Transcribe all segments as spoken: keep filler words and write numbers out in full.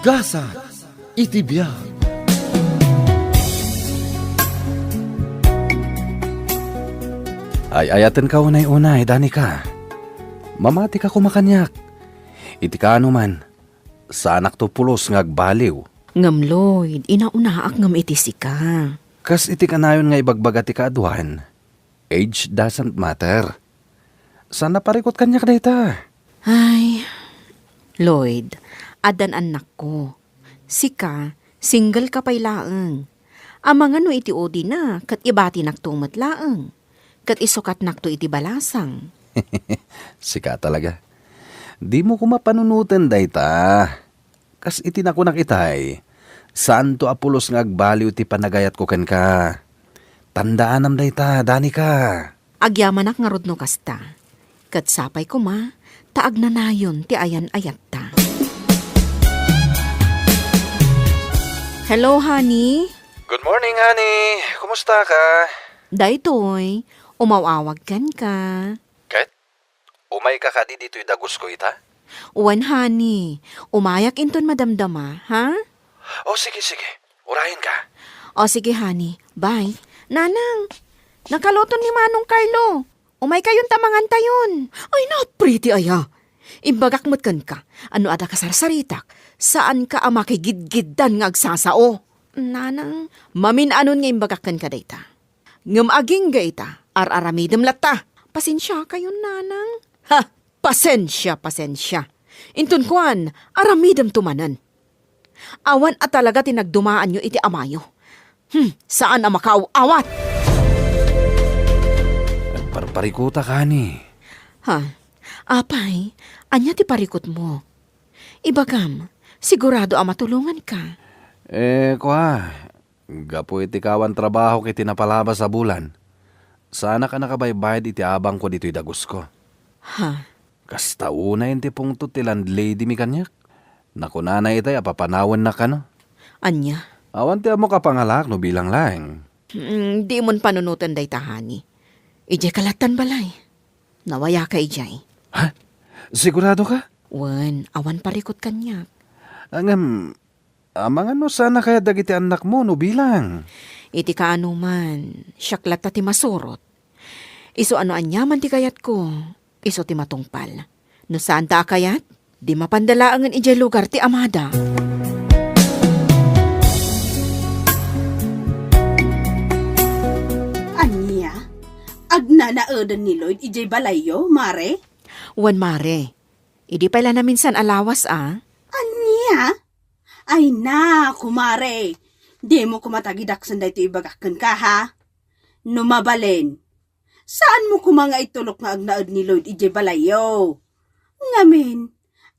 Gasat iti biag. Ay-ayatenka unay-unay, Danica. Mamatika koma kaniak. Iti kaano man, saanakto pulos nga agbaliw. Ngem, Lloyd, inaunaak ngem iti sika. Kas iti kanayon nga ibagbaga ti kaaduan, age doesn't matter. Saan a parikut kaniak dayta? Ay, Lloyd, addan annakko. Sika, single ka pay laeng. Amangan no iti udina, ket ibatinakto met laeng. Ket isukatnakto iti balasang. Sika talaga. Dimo koma panunoten dayta. Kas iti nakunak itay, saanto a pulos nga agbaliw ti panagayatko kenka. Tandaanam dayta, Danica. Agyamanak ngarud no kasta. Ket sapay koma ta agnanayon ti ayan-ayatta. Hello, honey. Good morning, honey. Kumusta ka? Daytoy, umaw-awag kenka. Ket? Umayka kadi ditoy dagusko ita? Wen, honey. Umayak inton madamdama, ha? O, sige, sige. Urayenka. O, sige, honey. Bye. Nanang, nakaluton ni Manong Carlo. Umaykayon ta mangantayon. Ay, napretty aya. Imbagak met kenka, no adda kasarsaritak, saanka a makigidgiddan nga agsasao. Nanang, mamin-anon nga imbagak kenka dayta. Ngem agingga ita, ar-aramidem latta. Pasensiakayon, nanang. Ha! Pasensia, pasensia. Inton kuan, aramidemto manen. Awan a talaga ti nagdumaanyo iti amayo. Hmm, saan a makaaw-awat! Nagparparikutak, honey. Ha? Apay, ania ti parikutmo? Ibagam, sigurado a matulonganka. Eh, kua, gapu iti kawan trabahok iti napalabas a bulan, saanak a nakabaybayad iti abangko ditoy dagusko. Ha? Kasta unayen ti pungtot ti landlady mi kaniak. Nakunana itay a papanawennak kano. Ania? Awan ti ammok a pangalak no bilang laeng. Mm, dimon panunoten dayta, honey. Idiay ka lattan balay. Nawayaka idiay. Ha? Sigurado ka? Wen, awan parikut kaniak. Ngem, amangan no saan a kayat dagiti annakmo no bilang. Iti kaano man, siak latta ti masurot. Isu a no aniaman ti kayatko, isu ti matungpal. No saanta a kayat, di mapanda laengen idiay lugar ti amada. Ania? Agnanaeden ni Lloyd idiay balayyo, Mare? Wen, Mare. Idi pay la naminsan a lawas a. Ania? Ay na, kumare. Dimo koma tagidaksen daytoy ibagak kenka, ha? No mabalin, saanmo koma nga itulok nga agnaed ni Lloyd idiay balayyo. Ngamin,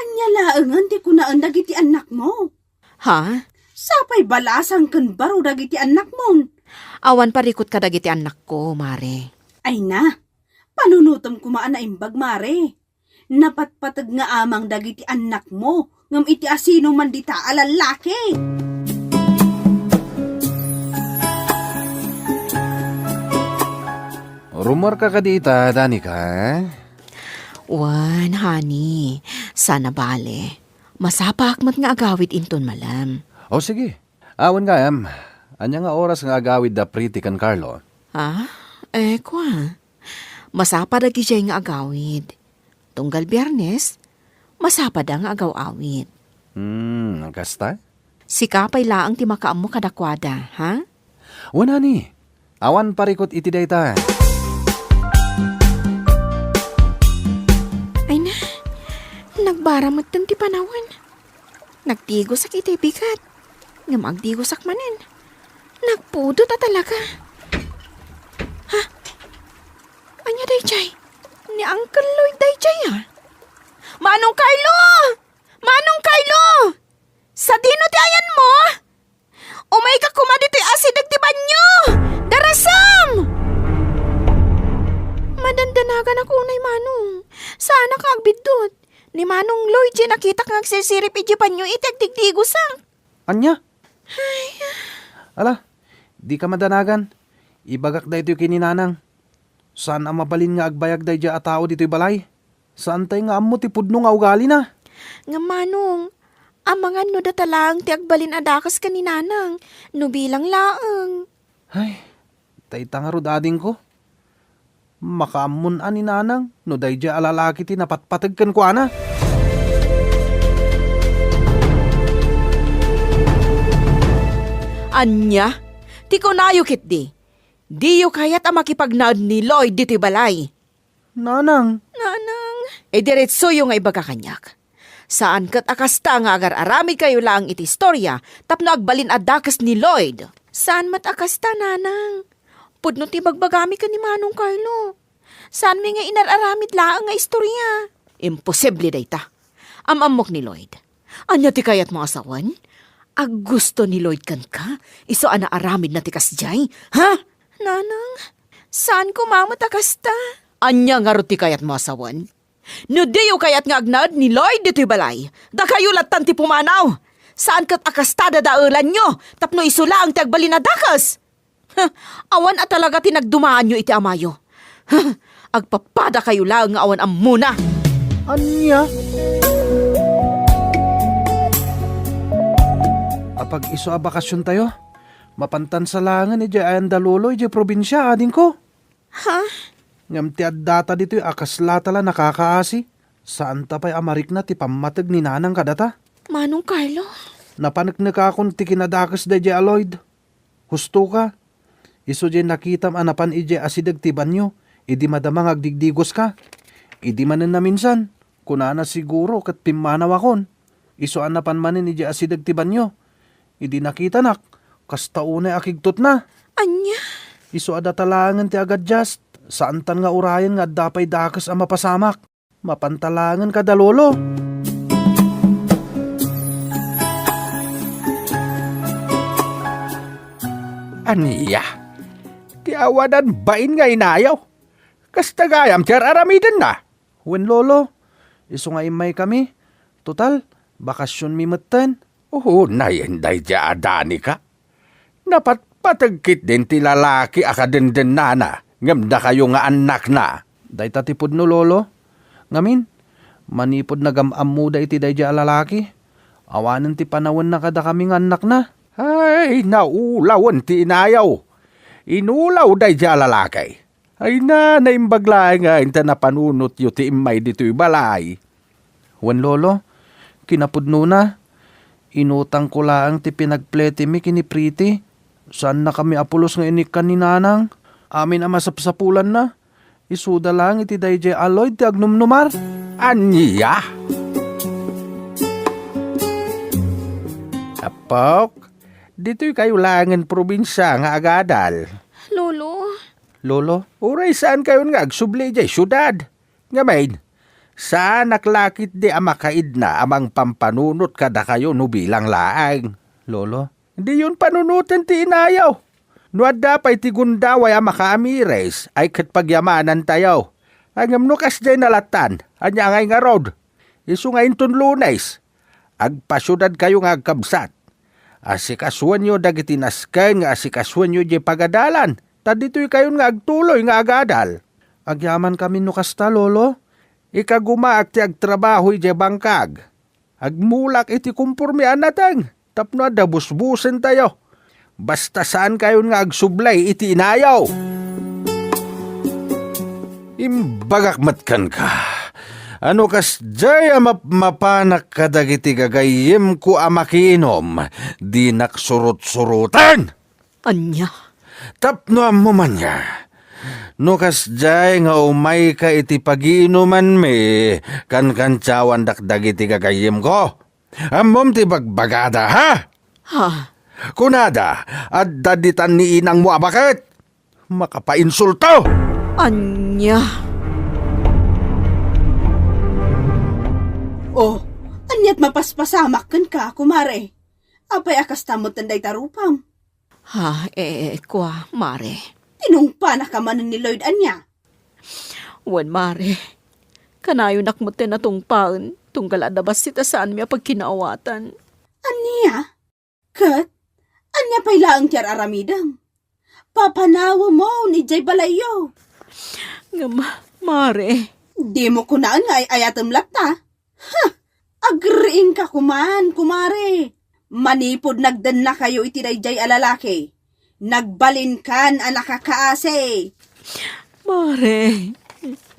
ania laengen ti kunaen dagiti annakmo? Ha? Sapay balasang ken baro dagiti annakmon. Awan parikut kadagiti annakko, Mare. Ay na, panunotem koma a naimbag, Mare. Napatpateg nga amang dagiti annakmo, ngem iti asino man dita a lallaki? Rummuarka kadi ita, Danica? Wen, honey. Saan a bale. Masapaak met nga agawid inton malem. O, sige. Awan gayam. Ania nga oras nga agawid da Pretty ken Carlo? Ah, eh, kua. Masapa dagidiay nga agawid. Tunggal Biyernes, masapa da nga agaw-awid. Hmm, kasta? Sika pay laeng ti makaammo kadakuada, ha? Wen, honey. Awan parikut iti dayta. Ay na, nagbara metten ti panawen. Nagdigosak iti bigat. Ngem agdigosak manen. Nagpudot a talaga. Ha? Ania daydiay? Ni Uncle Lloyd daydiay, a? Manong Carlo! Manong Carlo! Sadino ti ayanmo? Umayka koma ditoy asideg ti banio! Darasam! Madandanaganak unay, Manong. Saanak a agbiddut. Ni Manong Lloyd diay nakitak nga agsirsirip idiay banio iti agdigdigosak. Ania? Ay. Ala, dika madanagan. Ibagak daytoy ken ni Nanang. Saan a mabalin nga agbayag daydiay a tao ditoy balay. Saantay nga ammo ti pudno nga ugalina. Ngem, Manong, Amangan no data laeng ti agbalin a dakes ken ni Nanang, no bilang laeng. Ay, dayta ngarud, adingko. Makaammon a ni Nanang no daydiay a lalaki ti napatpateg kenkuana. Ania? Ti kunayo ketdi, diyo kayat a makipagnaed ni Lloyd ditoy balay? Nanang. Nanang. Idiretsoyo nga ibaga kaniak. Saan ket a kasta nga agar-aramidkayo laeng iti istoria tapno agbalin a dakes ni Lloyd. Saan met a kasta, Nanang. Pudno ti bagbagami ken ni Manong Carlo. Saanmi nga inar-aramid laeng nga istoria. Imposible dayta. Am-ammok ni Lloyd. Ania ti kayatmo a sawen? Aggusto ni Lloyd kenka? Isu a naaramidna ti kasdiay? Ha? Nanang, saan koma met a kasta. Ania ngarud ti kayatmo a sawen? No diyo kayat nga agnaed ni Lloyd ditoy balay, dakayo lattan ti pumanaw. Saan ket a kasta dadaelanyo tapno isu laeng ti agbalin a dakes. Huh, awan a talaga ti nagdumaanyo iti amayo. Huh, agpapadakayo laeng nga awan ammona. Ania? Apag-isu a bakasiontayo, mapantan sa laengen idiay ayan da Lolo idiay probinsia, adingko. Ha? Ngem ti addata ditoy a kaslata la nakakaasi. Saanta pay a marikna ti pammateg ni Nanang kadata. Manong Carlo? Napaneknekakon ti kinadakes daydiay a Lloyd. Husto ka. Isu diay nakitam a napan idiay asideg ti banio idi madama nga agdigdigoska. Idi manen naminsan, kunana siguro ket pimmanawakon. Isu a napan manen idiay asideg ti banio. Idi nakitanak, kasta unay a kigtutna. Ania? Isu a data laengen ti agadjust. Saantan nga urayen nga adda pay dakes a mapasamak. Mapanta laengen kada Lolo. Ania? Ti awanan bain nga inayo? Kasta gayam ti ar-aramidenna? Wen, Lolo, isu nga immaykami. Total, bakasionmi metten. Unayen daydiay a danika. Napatpateg ketdin ti lalaki a kadendennana, ngem dakayo nga annakna. Dayta ti pudno, Lolo. Ngamin, manipud nagam-ammoda iti daydiay a lalaki, awanen ti panawenna kadakami nga annakna. Ay, naulawen ti inayo. Inulaw daydiay a lalaki. Ay na, naimbag laeng nga inta napanunotyo ti immay ditoy balay. Wen, Lolo, kinapudnona, inutangko laeng ti pinagpletimi ken ni Pretty. Saannakami a pulos nga inikkan ni Nanang. Amin a masapsapulanna, isuda laeng iti daydiay a Lloyd ti agnumnumar. Ania? Apok, ditoy kayo laengen probinsia nga agadal. Lolo, Lolo? Uray saankayon nga agsubli idiay siudad. Ngamin, saanak la ketdi a makaidna a mangpampanunot kadakayo no bilang laeng. Lolo? Diyon panunoten ti inayo. No adda pay ti gundaway a makaamiris, ay ket pagyamanantayo. Ngem no kasdiay nalattan, ania ngay ngarud? Isu nga inton Lunes, agpasiudadkayo nga agkabsat. Asikasuenyo dagiti nasken nga asikasuenyo idiay pagadalan, ta ditoykayon nga agtuloy nga agadal. Agyamankami no kasta, Lolo. Ikagumaak ti agtrabaho idiay bangkag. Agmulak iti komporme a nateng tapno adda busbusentayo. Basta saankayon nga agsublay iti inayo. Imbagak met kenka, a no kasdiay a mapmapanak kadagiti gagayyemko a makiinom, dinak surot-suroten! Ania? Tapno ammom ania, no kasdiay nga umayka iti pagiinumanmi, kankantiawandak dagiti gagayyemko. Ammom ti bagbagada, ha? Ha? Kunada, adda ditan ni inangmo a baket. Makapainsulto! Ania? Oh, aniat mapaspasamak kenka, kumare? Apay a kasta metten dayta rupam? Ha, eh, kua, mare. Tinungpanaka manen ni Lloyd ania? Wen, mare. Kanayonak metten a tungpaen, tunggal adda bassit a saanmi a pagkinaawatan. Ania? Ket, ania pay laeng ti ar-aramidem? Papanawemon idiay balayyo. Ngem, mare. Dimo kunaen nga ay-ayatem latta? Ha! Agriingka koman, kumare. Manipud nagdennakayo iti daydiay a lalaki, nagbalinkan a nakakaasi. Mare.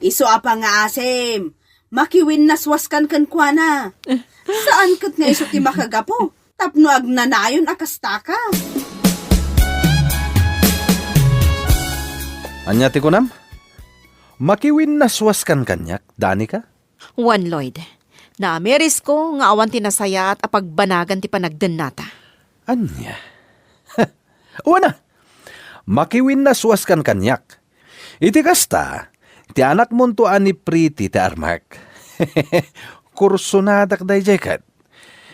Isu a pangaasim, makiwinnaswaskan kenkuana. Saan ket nga isu ti makagapu tapno agnanayon a kastaka. Ania ti kunam? Makiwinnaswaskan kaniak, Danica? Wen, Lloyd. Naamirisko nga awan ti nasayaat a pagbanagan ti panagdennata. Ania? Wen a, makiwinnaswaskan kaniak. Iti kasta, ti anakmonto a ni Pretty ti armak. Kursonadak daydiay ket.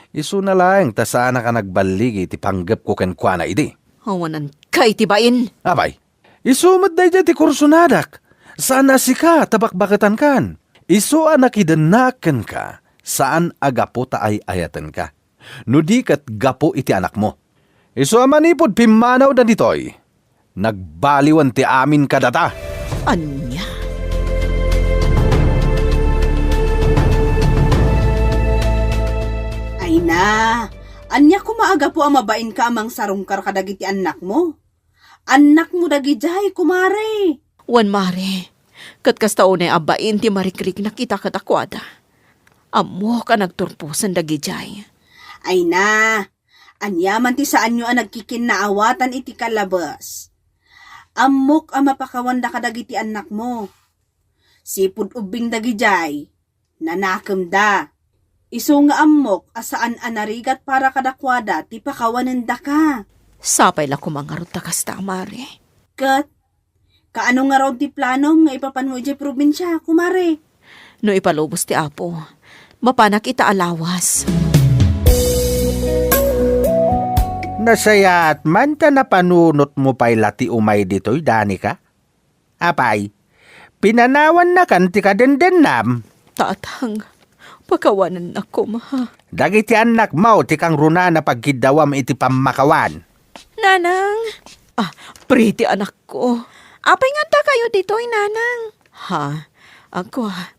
Isuna laeng ta saanak a nagballigi iti panggepko kenkuana idi. Awanan kay ti bain. Apay, isu met daydiay ti kursonadak. Saan a sika ta bakbaketankan. Isu a nakidennaak kenka, saan a gapu ta ay-ayatenka. No di ket gapu iti anakmo. Isu a manipud pimmanawda ditoy, nagbaliwen ti amin kadata. Ania? Ay na, ania koma a gapu a mabainka a mangsarungkar kadagiti annakmo? Annakmo dagidiay, kumare. Wen, mare. Ket kasta unay a bain ti marikriknak ita kadakuada. Ammok a nagturposen dagidiay. Ay na, ania man ti saanyo a nagkikinnaawatan iti kalabes? Ammok a mapakawanda kadagiti annakmo. Sipud ubbing dagidiay, nanakemda. Isu nga ammok a saan a narigat para kadakuada ti pakawanendaka. Sapay la koma ngarud ta kasta, mare. Ket, kaano ngarud ti planom nga ipapanmo idiay probinsia, kumare? No ipalubos ti Apo, mapanak ita a lawas. Nasayaat man ta napanunotmo pay la ti umay ditoy, Danica? Apay, pinanawannakan ti kadendennam? Tatang, pakawanennak koma. Dagiti annakmo ti kangrunaan a pagkiddawam iti pammakawan. Nanang! Ah, Pretty, anakko. Apay nga addakayo ditoy, Nanang? Ha? Ako, ah,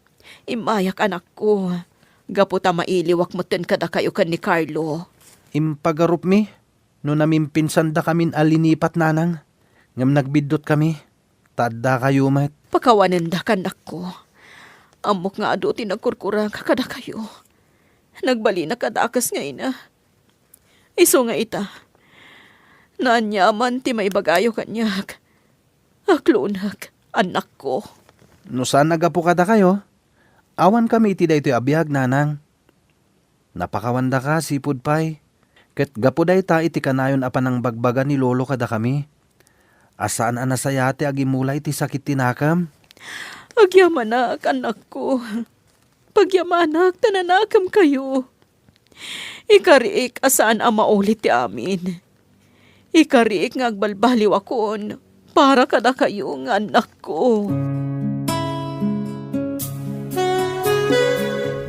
immayak, anakko. Gapu ta mailiwak metten kadakayo ken ni Carlo. Impagarupmi no namimpinsandakamin a linipat, Nanang, ngem nagbiddutkami. Ta addakayo met. Pakawanendak, annakko. Ammok nga adu ti nagkurkurangka kadakayo. Nagbalinak a dakes nga ina. Isu nga ita, naaniaman ti maibagayo kaniak. Aklonek, annakko. No saan a gapu kadakayo, awankami iti daytoy a biag, Nanang. Napakawandaka, sipud pay. Ket gapu dayta iti kanayon a panangbagbaga ni Lolo kadakami, a saan a nasayaat ti agimula iti sakit ti nakem. Agyamanak, annakko. Pagyamanak ta nanakemkayo. Ikariik a saan a maulit ti amin. Ikariik nga agbalbaliwakon para kadakayo nga annakko.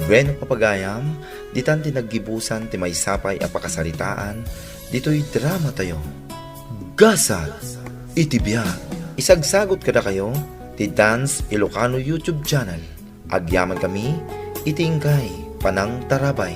Bueno, papagayam, ditan ti naggibusan ti maysapay a pakasaritaan ditoy dramatayo. Gasat iti biag. Isagsagut kadakayo ti Dance Ilocano YouTube channel. Agyamankami iti inkay panangtarabay.